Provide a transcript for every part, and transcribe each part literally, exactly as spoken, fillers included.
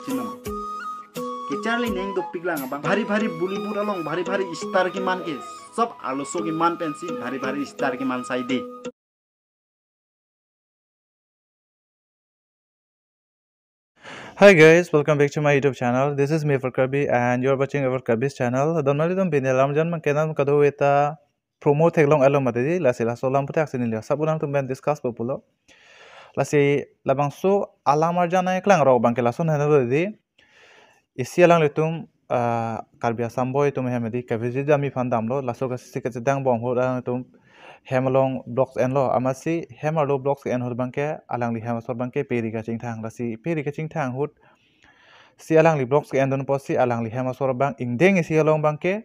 Chinong. Kecharli neng dopik lang abang. Bhari bhari Bollywood along bhari bhari star keman ke. Sob arloso keman pensi bhari bhari star keman saide. Hi guys, welcome back to my YouTube channel. This is me for Karbi and you're watching our Karbi's channel. Don mali don pini alam arjan abang ke nangtum kadokave ta promo theklong elo mati di, lasi laso alam puthak si neli asap alam atum pen discuss po pulo. Lasi labangso alam arjan nangkeklang rok abang ke lason heno di. Isi alanglitum, ah, Karbi Assam boy atum hem di kaviji jami aphan damlo, laso kesi kachedang bom ahut alanglitum hem along blocks enlo, amatsi hem arlo blocks en ahut abang ke alangli hem asor abang ke peri kachingthang, lasi peri kachingthang ahut si alangli blocks endun apotsi alangli hem asor abang ingdeng isi along abang ke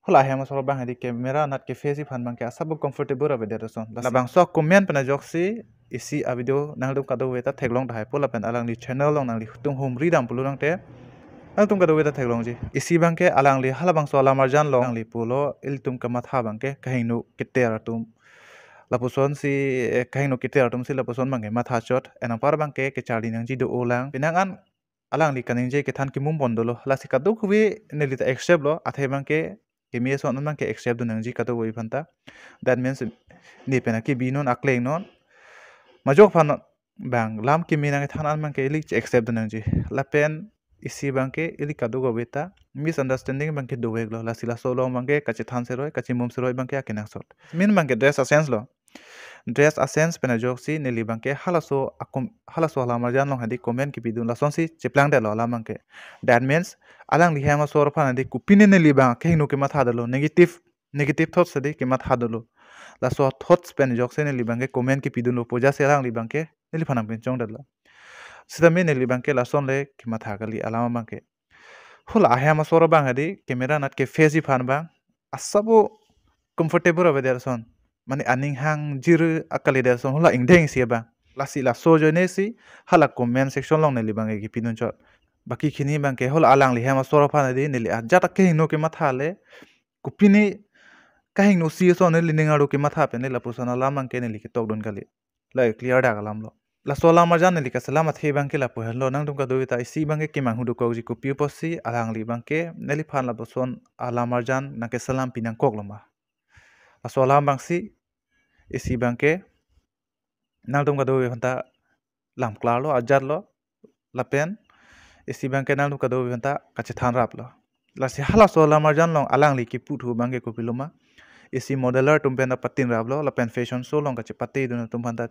hula hem asor abang hedi camera anat ke face aphan abang ke asap comfortable avedet ason. Labangso comment pen ajoksi isi avideo nangtum kadokave ta theklong tahai po lapen alangli channel along nanglitum humri dam pulo nangte nangtum kadokave ta theklongji. Isi abang ke alangli halabangso alam arjan along alangli pulo ilitum kamatha abang ke kahingno keter atum. Lapuson si, eh, kahingno keter atum si lapuson abang ke matha chot. Anpar abang ke kecharli nangji do-o lang. Penang an alangli kaningje kethan kimum pon dolo. Lasi kadokave neli ta accept lo, athe abang ke keme ason abang ke accept dun nangji kadokave aphan ta. That means ne pen akibi non akleng non. Majok aphan abang lam keme nangkethan an abang ke ili accept dun nangji. Lapen isi abang ke ili kadokave ta misunderstanding abang ke dovek lo. Lasi laso along abang ke kachethan seroi, kachimum seroi abang ke akenangsot. Main abang ke dress a-sense lo. Dress a-sense pen ajoksi neli abang ke halaso akom, halaso alam arjan along hedi comment kipidun lasonsi cheplangdetlo alam abang ke. That means alangli hem asor aphan hedi kopine neli abang kahingno kematha dolo, negative, negative thoughts hedi kematha dolo. Laso thoughts pen ajoksi neli abang ke comment kipidunlo pu ajat si alangli abang ke neliphan nangpinchongdetlo. Sitame neli abang ke lason le kematha kali alam abang ke. Hula ahem asor abang hedi camera anat ke face aphan abang asap comfortable avedet ason. Mane aning hangjir akalidet ason hula ingdeng isi abang. Lasi laso ajoine si hala comment section along neli abang ke kipidun chot. Baki khini abang ke hula alangli hem asor aphan hedi neli ajat akahingno kematha le kopine kahingno si ason neli ning arlo kematha pen neli lapuson alam abang ke neli ketokdun kali. La clear dak alam lo. Laso alam arjan neli kaselam athe abang ke lapu henlo, nangtum kadokave ta isi abang ke kemanghu dokokji, kopi apotsi alangli abang ke neliphan lapuson alam arjan nangkeselam pinangkok lo ma. Laso alam abang si isi abang ke nangtum kadokave aphan ta lam klar lo, ajat lo, lapen isi abang ke nangtum kadokave aphan ta kachethan rap lo. Lasi halaso alam arjan along alangli kipu thu abang ke kopilo ma. Isi modeler atum pen ta patin rap lo, lapen fashion show along kachepate dun atum aphan ta,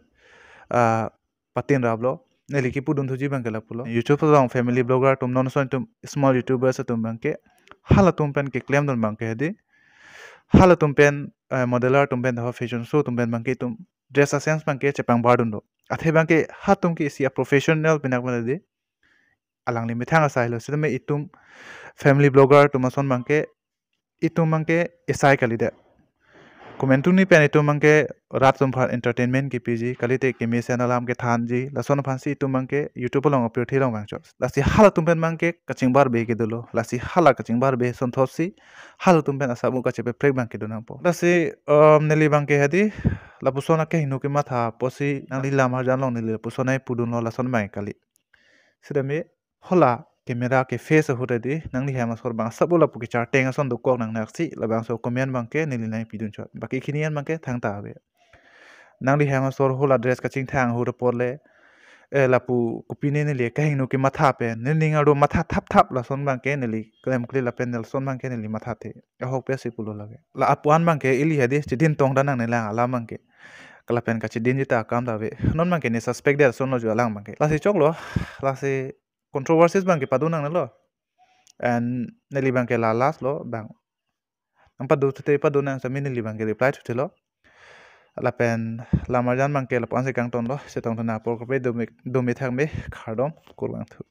ah, patin rap lo. Neli kipudun thuji abang ke lapulo. YouTube along family blogger atum non ason atum small YouTubers atum abang ke halatum pen keklem dun abang ke hedi. Halatum pen, eh, modeler atum pen ho fashion show atum pen abang ke itum dress a-sense abang ke chepangbar dunlo. Athe abang ke hatum ke isi a-professional pinak mana di. Alangli methang asai lo. Sitame itum family blogger atum ason abang ke itum abang ke isai kalidet. Komantu ni pen itum abang ke rat atum aphan entertainment kipiji, kalite kemesen alam kethanji, lason aphansi itum abang ke YouTube along apirthe along vangchot. Lasi halatum pen abang ke kachingbarbe ke dolo. Lasi hala kachingbarbe ason thotsi halatum pen asap kachepaprek abang ke do nangpo. Lasi, um, neli abang ke hedi lapuson akahingno kematha apotsi nangli alam arjan along neli lapuson ai pudunlo, lason abang kali. Sitame hula camera ke face ahut hedi nangli hem asor abang asap lapu kecharteng ason dokok nangnaksi, labangso comment abang ke neli nangpidun chot. Baki khini an abang ke thangta ave. Nangli hem asor hula dress kachingthang ahut apor le, eh, lapu kopine neli kahingno kematha pen, neli ning arlo matha thap thap lason abang ke neli klemkle lapen nelson abang ke neli mathathe. Ahok pe si pulo lake. La apu an abang ke ili hedi chedin tong dan nangne lang alam abang ke. Kalapen kachedinji ta akam ta ave. Non abang ke ne suspect det ason lo ju alang abang ke. Lasi choklo, lasi controversies abang ke padun nangnelo. And neli abang ke la last lo abang. Nangpadu thute padu nang sami neli abang ke reply thuthelo. Lapen alam arjan abang ke lapu-an si kangtonlo, chetong thuna apor kopi dumi, dumi thangme kardom kurvangthu.